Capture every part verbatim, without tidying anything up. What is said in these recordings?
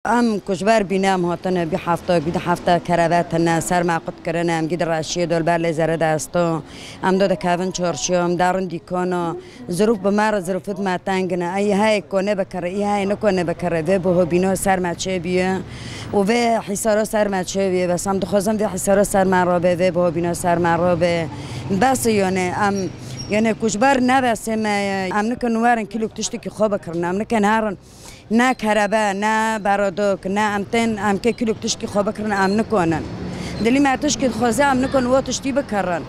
Em kuçber bîne, em hatine bî hefta, bî di hefta kerebe tine, ser me qut kirine, em gî di reşiyê dol ber lê zere desto, em do dikevin çarşiyo, em derin dîkano, zirûf bi me re, zirûfit me tengine, ey heyê kone bikire, î heyê nikone bikire, vê biho bîno ser me çêbiye û vê hîsaro ser me çêbiye, bes em dixwazin vê hîsaro ser me robe, vê biho bîno ser me robe, bes yone, em, yone kuçber nebesê me, em nikin werin kîlok tiştekî xwe bikirin, em nikin herin. Ne kerebe, ne berodok, ne em tên, em kê kîlok tişkî xwe bikirin, em nikonin. Dilî me tişkî dixwaze, em nikon wo tiştî bikirin.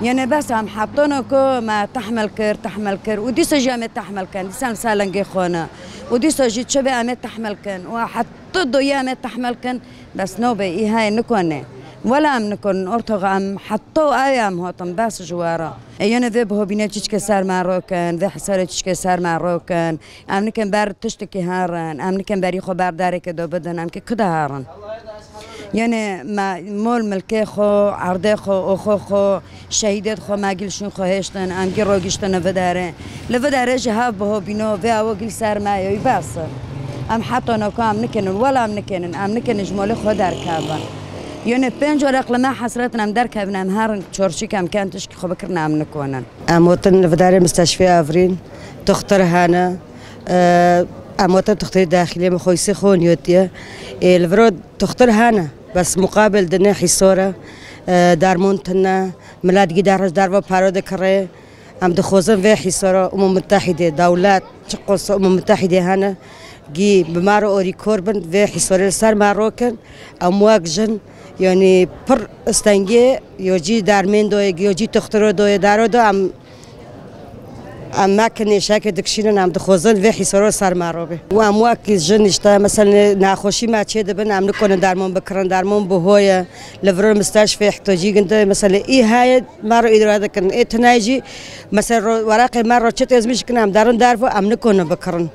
Yene bes em hetano ku me tehmil kir, tehmil kir. Û dîsa jî em ê tehmil kin. Dîsa em ser lingê xwe ne. Û dîsa jî çi be em ê tehmil kin. Û heta doyê em ê tehmil kin. Bes nobe, î heye nikone. Wela em nikonin, ortoxa em heta ew em hatin, bes ji we re. E, yene vê bihobîne çiçke ser me rokin, vê hisarê çiçke ser me rokin. Em nikin ber tiştekî herin, em nikin berî xwe ber derekê de bidin, em ki kude herin. Yanê me mol milkê xwe, erdê xwe, oxo xwe, şehîdê xwe, me gîl şûn xwe hêştin, em gî rogiştin li viderê. Li viderê ji hev biho bîno, vê ewo gîl ser me ye, bes. Em heta noka em nikinin, wela em nikinin, em nikinin ji molê xwe derkevin. Yanê pênc wereq li me hesretin, em derkevin, em herin çorşîk, em ken tişkî xwe bikirin, em nikonin. Em otin li vidarê misteşfê Evrîn, toxtir hene. Em otin toxtirê daxilê min xwe îsê xwe niyotiye. Ê, li viro toxtir hene. Bes muqabil dine hîsore, e, darmon tine. Milet gî deroj derva paro dikire. Em dixwazin vê hîsora Umum Mutehîdê, dewlet, çi qos Umum Mutehîdê hene, gî bi me re orîkor bin, vê hîsorê li ser me rokin. Em wek jin, yanî pir stengê, yo cî dermên doye, yo cî toxtiro doye, daro do em Em me ki nêşekê dikişînin, em dixwazin vê hîsaro ser me robe. Û em wek jin işte, mesela nexweşî me çê dibin, em nikonin dermon bikirin, dermon biho ye, li vir misteşfê ihtiyacî ginde, mesela î heye me ro îdare dikin, ê tine jî, mesela ro-, weraqê me ro çi têzmîş dikin, em derin dervo, em nikonin bikirin.